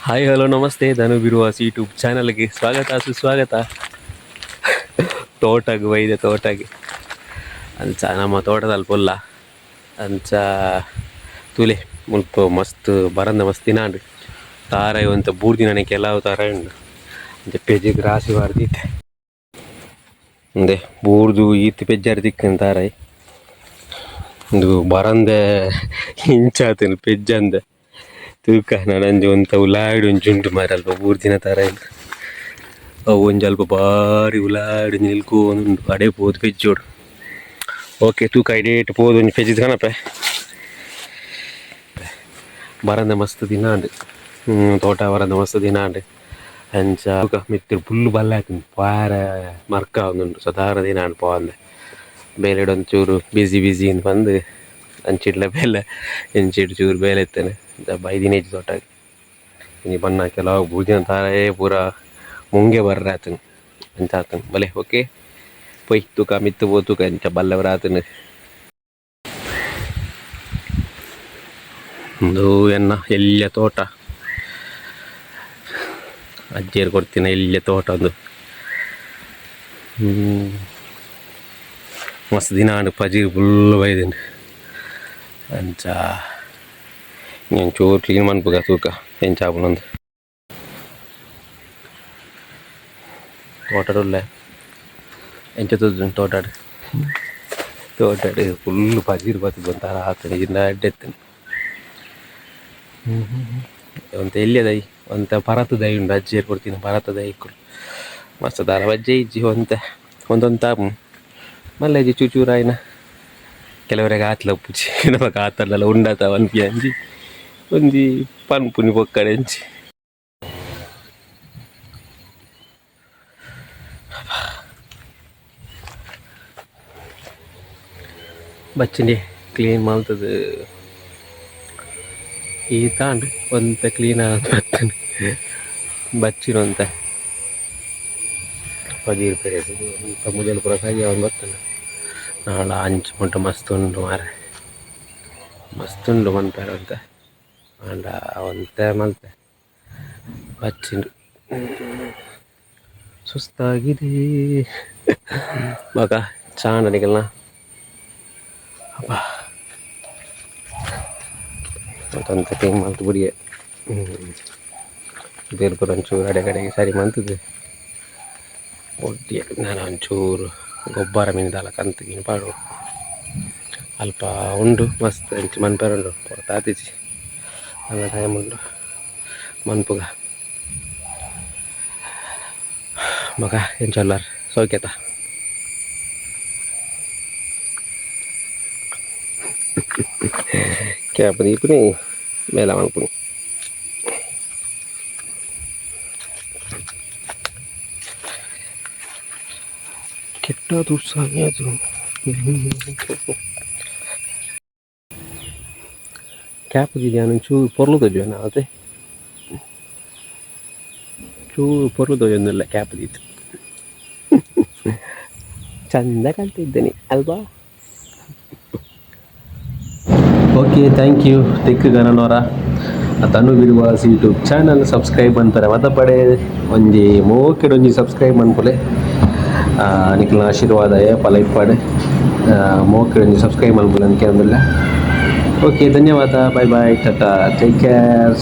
Hi hello namaste, ಧನು ಬಿರುವಾಸ್ YouTube ಚಾನಲ್ಗೆ ಸ್ವಾಗತ ಸುಸ್ವಾಗತ. ತೋಟಗ್ ಬೈದೆ, ತೋಟಗ್. ಅಂಚ ನಮ್ಮ ತೋಟದಲ್ಲಿ ಪುಲ್ಲ ಅಂಚ ತೂಲೆ, ಮುಲ್ಪ ಮಸ್ತ್ ಬರಂದ ಮಸ್ತ್ ದಿನ ತಾರಾಯಿ ಒಂತ ಬೂರ್ದಿನ ಕೆಲವು ತಾರಾಯಿ ಉಂಡು. ಅಂಚ ಪೆಜ್ಜಿಗ್ ರಾಶಿ ಪಾಡ್ದಿತ್ತೆ. ಉಂದೆ ಬೂರ್ದು ಈತ್ ಪೆಜ್ಜಾರ್ ತಿಕ್ಕನ್ ತಾರಾಯಿ. ಉಂದು ಬರಂದೆ ಇಂಚಾತುಂಡು ಪೆಜ್ಜಂದೆ. ತೂಕ, ನನೊಂಜಿ ಒಂತ ಉಲಾಯಿಡ್ ಒಂಜಿ ಉಂಡು ಮಾರ್ರೆ, ಅಲ್ಪ ಬೂರ್ದಿನ ತಾರಾಯಿ. ಅವು ಒಂಜಿ ಅಲ್ಪ ಬಾರಿ ಉಲಾಯಿಡ್ ಒಂಜಿ ನಿಲ್ಕೊಂದುಂಡು, ಅಡೆ ಪೋದು ಪೆಜ್ಜೋಡು. ಓಕೆ, ತೂಕ, ಇಡೇಟ್ ಪೋದು ಒಂಜಿ ಪೆಜ್ಜಿದ್ ಕನಪೆ. ಬರಂದೆ ಮಸ್ತ್ ದಿನ ಆಂಡ್, ತೋಟ ಬರಂದೆ ಮಸ್ತ್ ದಿನ ಆಂಡ್. ಅಂಚ ತೂಕ, ಮಿತ್ತ್ ಫುಲ್ಲ್ ಬಲ್ಲೆ ಆತುಂಡು, ಪೋಯೆರೆ ಮರ್ಕ ಆವೊಂದುಂಡು. ಸಾದಾರಣ ದಿನ ಆಂಡ್ ಪೋವಂದೆ. ಬೇಲೆಡ್ ಒಂಚೂರು ಬಿಸಿ ಬಿಸಿ ಇಂದ್ ಪಂದ್ ಅಂಚಿಡ್ಲ ಬೇಲೆ, ಇಂಚಿಡ್ ಚೂರು ಬೇಲೆ ಇತ್ತುಂಡು. ಬೈದಿನ ಇಜ್ಜಿ ತೋಟಗ್. ಇನಿ ಬನ್ನ ಕೆಲವು ಬೂರ್ದಿನ ತಾರಾಯೇ ಪೂರ ಮುಂಗೆ ಬರ್ರೆ ಆತುಂಡು, ಅಂಚ ಆತುಂಡು. ಬಲೆ, ಓಕೆ, ಪೋಯ್ ತೂಕ, ಮಿತ್ತ್ ಪೋ ತೂಕ ಎಂಚ ಬಲ್ಲೆ ಪೂರ ಆತುಂಡು. ಉಂದು ಎನ್ನ ಎಲ್ಯ ತೋಟ, ಅಜ್ಜೆರ್ ಕೊರ್ತಿನ ಎಲ್ಯ ತೋಟ ಉಂದು. ಮಸ್ತ್ ದಿನ ಆಂಡ್, ಪಜಿರ್ ಫುಲ್ ಬೈದ್ಂಡ್. ಅಂಚ ಒಂಚೂರು ಕ್ಲೀನ್ ಮನ್ಪುಗ, ತೂಕ ಎಂಚ ಆಪುಂಡು. ತೋಟಡ್ ಉಲ್ಲೆ, ಎಂಚ ತೋಜುಂಡು ತೋಟಡ್? ತೋಟಡ್ ಫುಲ್ ಪಜಿರ್ ಬತ್ತುದು ಒಂಥರ ಆತುಂಡು. ಇಜಿಂಡ ಎಡ್ಡೆ ಇತ್ತುಂಡು. ಒಂತೆ ಎಲ್ಯ ದೈ, ಒಂತೆ ಪರತ್ ದೈ ಉಂಡು, ಅಜ್ಜೆರ್ ಕೊರ್ತಿನ ಪರತ ದೈಕುಲು. ಮಸ್ತ್ ದಾಲ ಬಜ್ಜೆ ಇಜ್ಜಿ, ಒಂತೆ ಒಂತೊಂತೆ ಆಪುಂಡು, ಮಲ್ಲ ಇಜ್ಜಿ. ಚೂರು ಚೂರು ಆಯಿನ ಕೆಲವರೆಗ್ ಆತ್ಲ ಉಪ್ಪುಜಿ, ನಮಕ್ ಆತಂಡಲ ಉಂಡತ ಪನ್ಪಿ ಅಂಚಿ ಒಂಜಿ ಪನ್ಪುನಿ ಪೊಕ್ಕಡೆ ಅಂಚಿ. ಬಚ್ಚಿಂಡಿ ಕ್ಲೀನ್ ಮಲ್ತುದು ಈತಾಂಡ್ ಒಂತೆ ಕ್ಲೀನ್ ಆದ್ ಬತ್ತುಂಡು. ಬಚ್ಚಿನ ಒಂತೆ ಪಜೀರ್ ಪೆರೆದ್ ಒಂತೆ ಮುದೆಲ್ ಪೂರ ಸರಿ ಆವೊಂದು ಬತ್ತುಂಡು. ನಾಳ ಅಂಚಿ ಮುಟ ಮಸ್ತ್ ಉಂಡು ಮಾರ್ರೆ, ಮಸ್ತ್ ಉಂಡು ಮನ್ಪೆರೆ ಒಂತೆ. ಆಂಡ ಒಂತೆ ಮಲ್ತೆ ಬಚ್ಚಿಂಡ್. ಸುಸ್ತಾಗಿದೆ. ಬೊಕ ಚಾಂಡ ನಿಕಲ್ನ ಅಬ್ಬಾ ಒಂತೆ ಕ್ಲೀನ್ ಮಲ್ತ್ ಬುಡಿಯೆ. ಬೇರ್ ಪೂರ ಒಂಚೂರು ಅಡೆ ಕಡೆಗೆ ಸರಿ ಮಂತುದು ಬೊಡ್ಡಿ. ನನ ಒಂಚೂರು ಗೊಬ್ಬರ ಮಿನಿ ದಾಲ ಕಂತ್ ಗಿನಿ ಪಾಡೊಡು. ಅಲ್ಪ ಉಂಡು ಮಸ್ತ್ ಅಂಚಿ ಮನ್ಪೆರೆ ಉಂಡು, ಪೊರ್ತು ಆತಿಜಿ. ನನ ಟೈಮ್ ಉಂಡು, ಮನ್ಪುಗ. ಬೊಕ ಎಂಚ ಉಲ್ಲರ್? ಸೌಖ್ಯತ? ಕ್ಯಾಪ್ ದೀಪುನಿ, ಬೇಲೆ ಮನ್ಪುನಿ. ಕೆಟ್ಟ ದುಸ್ಸಾನ್ಯದು ಕ್ಯಾಪ್ ದೀದ್ ಒಂಚೂರು ಪೊರ್ಲು ತೋಜುವೆನಾ ಅತೆ? ಚೂರು ಪೊರ್ಲು ತೋಜೊಂದುಲ್ಲೆ ಕ್ಯಾಪ್ ದೀದ್. ಚಂದ ಕಾಣ್ತಿದ್ದೇನೆ ಅಲ್ವಾ? Okay, thank you. ತಿಕ್ಕ್ ಗನನೋರ ತನು ಬಿರುವಾಸ್ ಯೂಟ್ಯೂಬ್ ಚಾನಲ್ ಸಬ್ಸ್ಕ್ರೈಬ್ ಮನ್ಪರೆ ಮದಪಡೆ. ಒಂಜಿ ಮೋಕೆಡ್ ಒಂಜಿ ಸಬ್ಸ್ಕ್ರೈಬ್ ಮನ್ಪುಲೆ. ನಿಕ್ಲೆನ ಆಶೀರ್ವಾದ ಏಪಲ ಇಪ್ಪಡ್. ಮೋಕೆಡ್ ಒಂಜಿ ಸಬ್ಸ್ಕ್ರೈಬ್ ಮನ್ಪುಲೆ ಅಂದ್ ಕೇನೊಂದುಲ್ಲೆ. ಓಕೆ, ಧನ್ಯವಾದ. Bye bye, tata, take care.